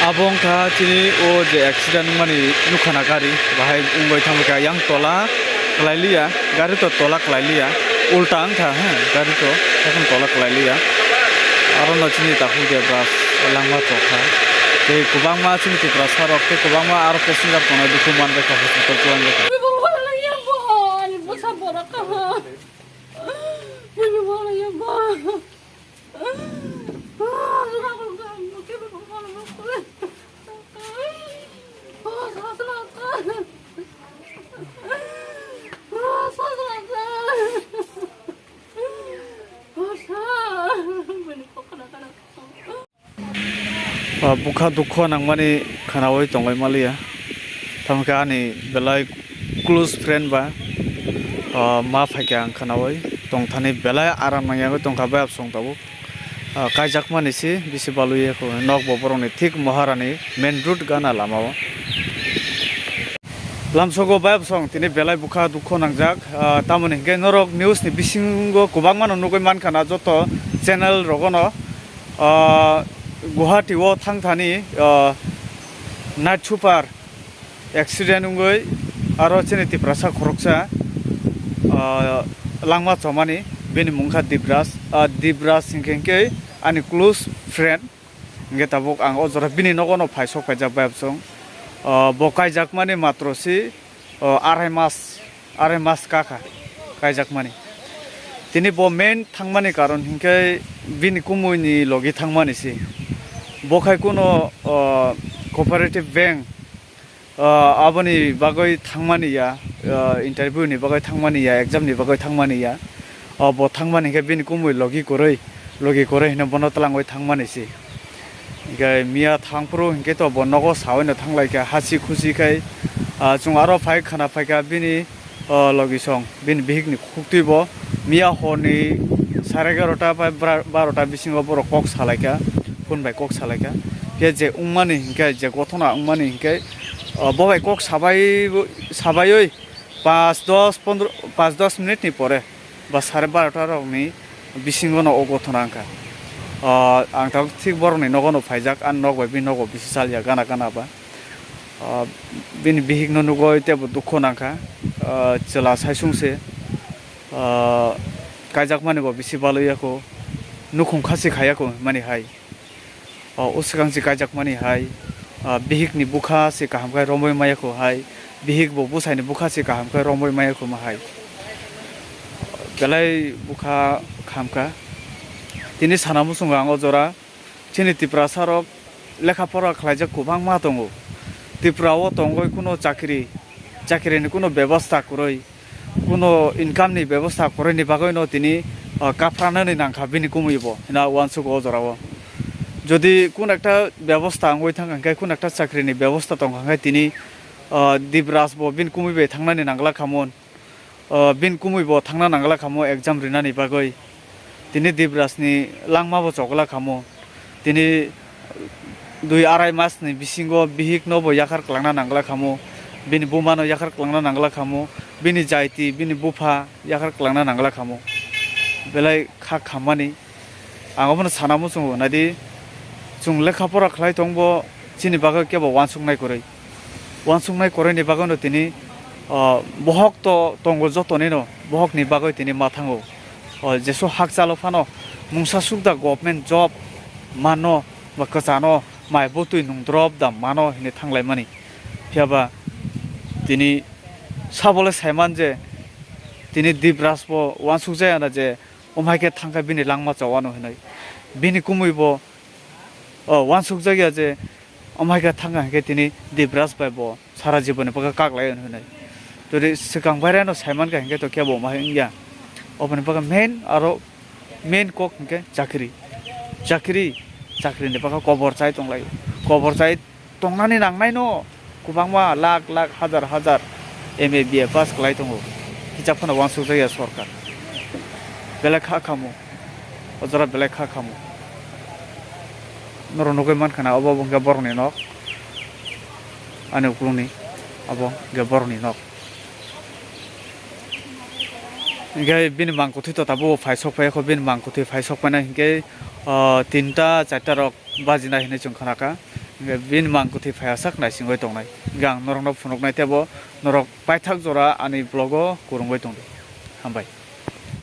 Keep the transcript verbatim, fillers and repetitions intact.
Abo wngkha chini o je accident wngmani nukha na gari, bahai wngwi thangwi kha yang tola kwlailiya, gari to tola kwlailiya, ulta wngkha, ha, gari to haikhe tola kwlailiya. Aro no chini takhuk de bus langma chokha. Tei kwbangma chini Tiprasa rok tei kwbangma aro passenger tongnai dukhu manbai kha, hospital chubainai kha. Ah, bwkha dukho nangmani khwnaui tongwi maliya. Tamo khe ani belai close friend ba, ah, ma phaikha ang khwnaui tongthani belai aram nangya wngwi tongkha bayapsong tabuk. Ah, kaijakmani se bisi balwi ya kho. Nokbo borokni thik Maharani main road gana lama o. Lamsogo bayapsong tini belai bwkha dukho nangjak. Ah, tamoni hinkhe norok news ni bisingo kwbangma no nugwi mankha na joto channel rogono. Ah, Guwahati o thangthani, ah, night super accident wngwi aro chini Tiprasa khoroksa, ah, langma chomani, bini mung kha Dibraj. Ah, Dibraj hinkhe hinkhe ani close friend, hinkhe tabuk ang o jora bini nogo no phai sok paijak bayapsong. Ah, bo kaijakmani matro si, ah, arai mas, arai mas kakha kaijakmani. Tini bo main thangmani karon hinkhe bini kumui ni logi thangmani si. Bo khai kuno, ah, cooperative bank, ah, aboni bagwi thangmani ya, ah, interview ni bagwi thangmani ya, exam ni bagwi thangmani ya. Ah, bo thangmani hinkhe bini kumui logi kwrwi, logi kwrwi hino bono twlangwi thangmani si. Hinkhe miya thangphuru hinkhe to bo nogo saui no thanglaikha hasi khusi khai, ah, chwng aro phai khana phaikha bini, ah, logi song bini bihik ni khuktwi bo miya horni sare egarota bai bra-, barota bisingo borok kok salaikha, phone bai kok salaikha. Khe je wngmani hinkhe, je gothona wngmani hinkhe, ah, bo bai kok sabai, sabaiwi pas dos pondro, pas dos minute ni pore ba sare barota rokni bisingo no o gothona wngkha. Ah, ang tabuk thik borokni nogo no phaijak, ani nok bai bini nogo bisi chalya gana gana ba. Ah, bini bihik no nugwi teibo dukhu nangkha. Ah, chwla saisung se, ah, kaijakmani bo bisi balwi ya kho, nukhung khasi khaiya kho mani hai. O, o swkang se kaijakmani hai, ah, bihik ni bwkha se kaham khe romwi maya kho hai, bihik bo bwsai ni bwkha se kaham khe romwi maya kho ma hai. Belai bwkha kaham kha. Tini sana muchungo ang o jora chini Tiprasa rok lekha pora khlaijak kwbangma tongo. Tripura o tongwi kuno chakri, chakri ni kuno bebosta kwrwi. Kuno income ni bebosta kwrwini bagwi no tini, ah, kapranani nangkha bini kumui bo hina uansuk o jora o. Jodi kun ekta bebosta wngwi thangkha hwnkhe, kun ekta chakri ni bebosta tongkha hwnkhe tini, ah, Dibraj bo bini kumui bai thangnani nangla khamon, ah, bini kumui bo thangna nangla khamo exam rinani bagwi. Tini Dibraj ni langma bo chokla khamo. Tini dui arai mas ni bisingo bihik no bo yakhar kwlangna nangla khamo, bini buma no yakhar kwlangna nangla khamo, bini jaiti, bini bupha yakhar kwlangna nangla khamo. Belai kha khammani ang obono sana muchungo, naidi chwng lekha pora khlai tongbo chini bagwi kebo uansuknai kwrwi. Uansuknai kwrwini bagwino tini, ah, bohok to tongo jotonino, bohokni bagwi tini ma thango. O jesu hakchalo phano mungsa sukda government job mano ba kwchano mai bwtwi nung drop da mano hinwi thanglaimani. Phiyaba tini sabole saiman je tini Dibraj bo uansukjaya na je, omhai khe thangkha bini langma chawano hinwi. Bini kumui bo, o, uansukjakya je, omhai khe thangkha hinkhe tini Dibraj bai bo sara jiboni bagwi kaklai hinwi. Todi swkang baireno saimankha hinkhe to kebo omhai wngya. Oboni bagwi main aro main kok hinkhe chakri. Chakri, chakrini bagwi kobor chai tonglai. Kobor chai tongnani nangnaino kwbangma lakh lakh, hazar hazar M A B A pass khlai tongo, kisa phano uansukjakya sorkar. Belai kha khamu, o jora belai kha khamu. Norok nugwi mankha na, obo wngkha borokni nok, ani ukulukni, obo wngkha borokni nok. Hinkhe bini mangkwthwi to tabuk phai sok phai kho, bini mangkwthwi phai sok phaina hinkhe, ah, tinta charta rok bajinai hinwi chwng khnakha. Hingke bini mang kwthwi phaiya sak naisingwi tongnai. Hingke ang norokno phunuknai teibo norok paithak jora ani vlog o kwrwngwi tongdi. Hambai.